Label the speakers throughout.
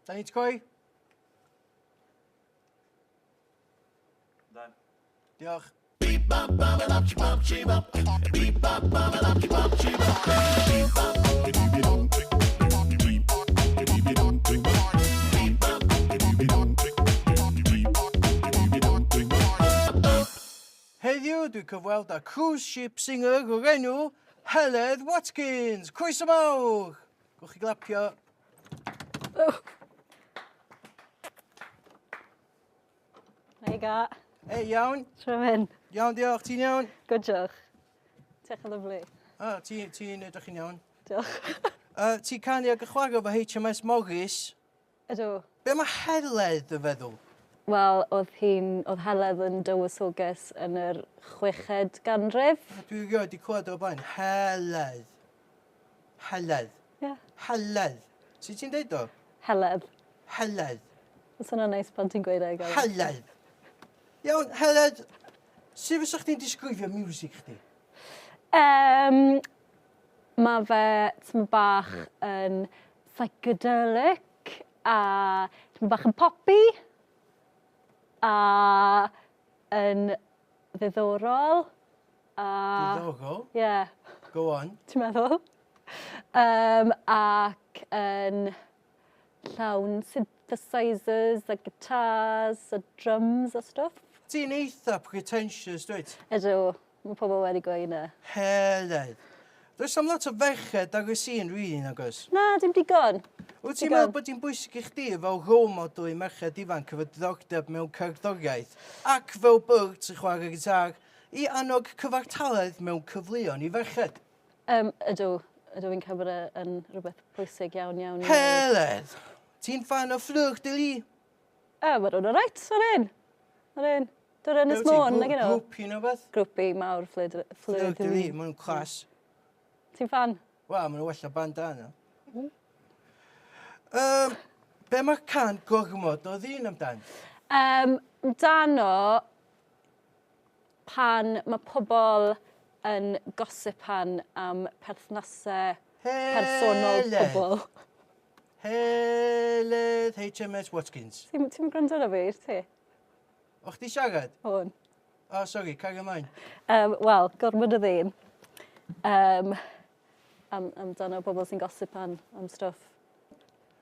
Speaker 1: Da ni'n tgoi?
Speaker 2: Dan.
Speaker 1: Diolch. Heddiw dwi'n cyfweld â cruise ship singer o'r enw Heledd Watkins. Croeso mawr! Gwch chi glapio.
Speaker 3: Oh. There you go.
Speaker 1: Ei, iawn?
Speaker 3: Trwy mynd.
Speaker 1: Iawn, diolch. Ti'n iawn?
Speaker 3: Good, diolch. Diolch yn lyflu.
Speaker 1: Ah, ti'n ti edrych yn iawn.
Speaker 3: Diolch.
Speaker 1: Ti'n canu ag y chwarae efo HMS Morris.
Speaker 3: Ydw.
Speaker 1: Be mae Heledd yn feddwl?
Speaker 3: Wel, oedd hi'n... oedd Heledd yn dywysoges yn yr chweched ganrif.
Speaker 1: Dwi erioed 'di clywed o blaen. Heledd. Heledd.
Speaker 3: Ie.
Speaker 1: Heledd. Sut ti'n deud o?
Speaker 3: Heledd.
Speaker 1: Heledd.
Speaker 3: Mae'n swnio'n neis pan ti'n gweud e Gareth.
Speaker 1: Heledd. Iawn, Heledd, sut fysa chdi'n disgrifio miwsig chdi?
Speaker 3: Yym, ma' fe tymed bach yn psychedelic a tymed bach yn poppy a yn ddiddorol a...
Speaker 1: Diddorol?
Speaker 3: Ie.
Speaker 1: Go on.
Speaker 3: Ti'n meddwl? Yym ac yn llawn synthesizers a guitars a drums a stwff.
Speaker 1: Ti'n eitha pretentious dwyt?
Speaker 3: Ydw, ma' pobol wedi gweud 'na.
Speaker 1: Heledd. Does 'na'm lot o ferched ar y sîn rili nagoes?
Speaker 3: Na, dim digon.
Speaker 1: Wyt ti'n meddwl bod hi'n bwysig i chdi fel role model i merched ifanc efo diddordeb mewn cerddoriaeth ac fel byrd sy'n chwarae gitar i annog cyfartaledd mewn cyfleon i ferched?
Speaker 3: Yym, ydw. Ydw fi'n credu bod e yn rhywbeth pwysig iawn iawn i wneud.
Speaker 1: Heledd! Ti'n ffan o Fleur de Lis?
Speaker 3: O, ma' nhw'n oreit, odyn. Odyn. Dod o Ynys Môn, nag 'yn nhw?
Speaker 1: Grwpi neu wbath?
Speaker 3: Grwpi mawr Fleur de
Speaker 1: Fleur de Lis, ma' nhw'n class.
Speaker 3: Ti'n ffan?
Speaker 1: Wel, ma' nhw'n well na bandana. Yym, be' ma'r can gormod o ddyn amdan?
Speaker 3: Yym, amdano pan ma' pobol yn gosipan am perthnase personol pobol.
Speaker 1: Heledd HMS Watkins.
Speaker 3: Ti'm ti'm yn gwrando arno fi, wyt ti?
Speaker 1: O chdi siarad?
Speaker 3: O'n.
Speaker 1: O sori, cario mlaen.
Speaker 3: Yym wel, gormod o ddyn. Yym am amdano bobol sy'n gosipan am stwff.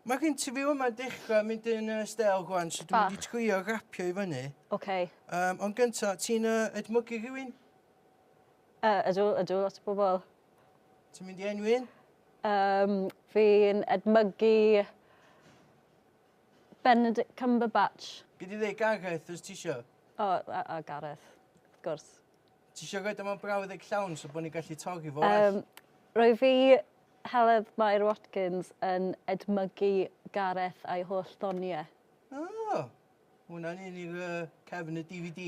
Speaker 1: Mae'r interview yma'n dechrau mynd yn uh, stel rwan, so dwi'n mynd i trio rapio i fyny.
Speaker 3: Oce. Okay.
Speaker 1: Um, ond gynta, ti'n uh, edmygu rhywun?
Speaker 3: Ydw, ydw, lot o bobl.
Speaker 1: Ti'n mynd i enwi un?
Speaker 3: Um, fi'n edmygu Benedict Cumberbatch.
Speaker 1: Gyd i ddeud Gareth os ti isio.
Speaker 3: O, a, a Gareth, wrth gwrs.
Speaker 1: Ti isio roid o mewn brawddeg llawn so bod ni'n gallu torri fo well?
Speaker 3: Um, rwy fi Heledd Mair Watkins yn edmygu Gareth a'i holl ddoniau.
Speaker 1: O, hwnna'n un i'r uh, cefn y DVD.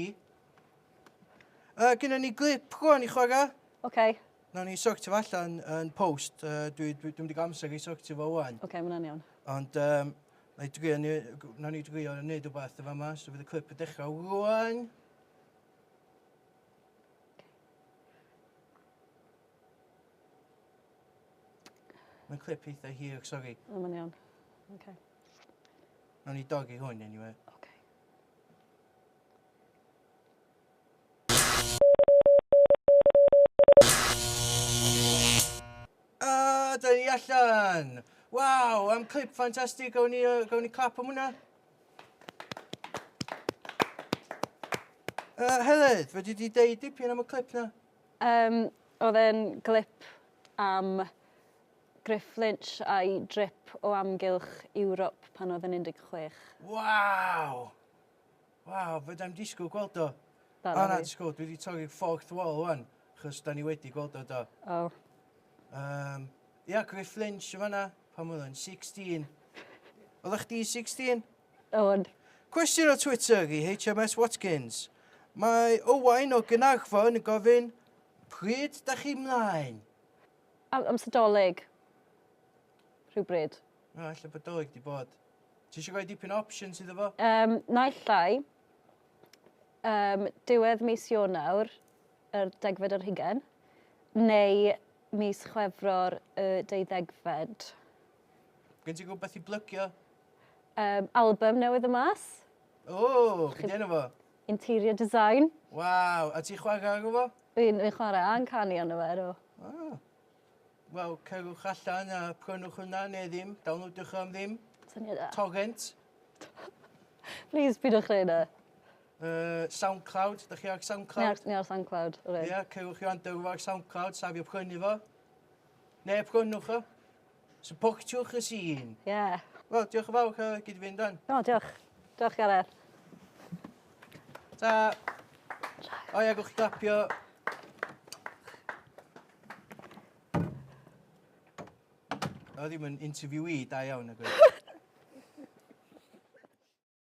Speaker 1: Uh, Gynna ni glip rwan i chwarae.
Speaker 3: Oce. Okay.
Speaker 1: Nawn ni sortio fo allan yn post. Uh, dwi, dwi, dwi'n wedi cael amser i sortio fo wan.
Speaker 3: Oce, okay, mae hwnna'n iawn.
Speaker 1: Ond um, nawn ni drio wneud rhywbeth efo yma, so fydd y clip yn dechrau rwan. Mae'n clip eitha hir, sori.
Speaker 3: O, mae'n iawn. Okay.
Speaker 1: Nawn ni dogi hwn, anyway.
Speaker 3: Okay.
Speaker 1: A, da ni allan! Waw, am clip ffantastig, gawn ni, uh, gawn ni clap am hwnna? Heledd, fedri di deud dipyn am y clip na?
Speaker 3: Yym, oedd e'n glip am Griff Lynch a'i drip o amgylch Ewrop pan oedd e'n 16.
Speaker 1: Waw! Waw, fedra i'm disgwyl gweld o.
Speaker 3: Na,
Speaker 1: O na,
Speaker 3: na fi.
Speaker 1: disgwyl, dwi wedi torri'r fourth wall wan, achos da ni wedi gweld o do.
Speaker 3: O.
Speaker 1: Um, ia, Griff Lynch yn fanna, pan oedd o'n 16. Oeddech chdi 16?
Speaker 3: O'n.
Speaker 1: Cwestiwn o Twitter i HMS Watkins. Mae Owain o Gaernarfon yn gofyn, pryd da chi mlaen?
Speaker 3: Am, amser Dolig. Rhywbryd.
Speaker 1: O, ella bod Dolig di bod. Ti eisiau rhoi dipyn o options iddo fo?
Speaker 3: Um, naill ai, um, diwedd mis Ionawr, yr degfed ar hugen, neu mis Chwefror y deuddegfed.
Speaker 1: Gen ti rhywbeth i blygio?
Speaker 3: Um, album newydd y mas.
Speaker 1: O, be di enw fo?
Speaker 3: Interior Design.
Speaker 1: Waw, a ti'n chwarae ar fo?
Speaker 3: Fi'n fi chwarae a'n canu arno fe, ydw.
Speaker 1: Ah. Wel, cerwch allan a prynwch hwnna neu ddim. Downloadiwch o am ddim.
Speaker 3: Syniad da.
Speaker 1: Torrent.
Speaker 3: Please, pidwch neud e.
Speaker 1: SoundCloud, da chi ar SoundCloud?
Speaker 3: Ni ar, ni ar SoundCloud, reit.
Speaker 1: Ie, yeah, cerwch i wrando ar SoundCloud, safio prynu fo. Neu prynwch o. Supportiwch y scene.
Speaker 3: Ie. Yeah.
Speaker 1: Wel, diolch yn fawr, uh, gyd i fynd dan.
Speaker 3: O, diolch. Diolch, Gareth.
Speaker 1: Ta. O ia, gwch chi clapio. O, ddim yn interviewee da iawn, nag oedd?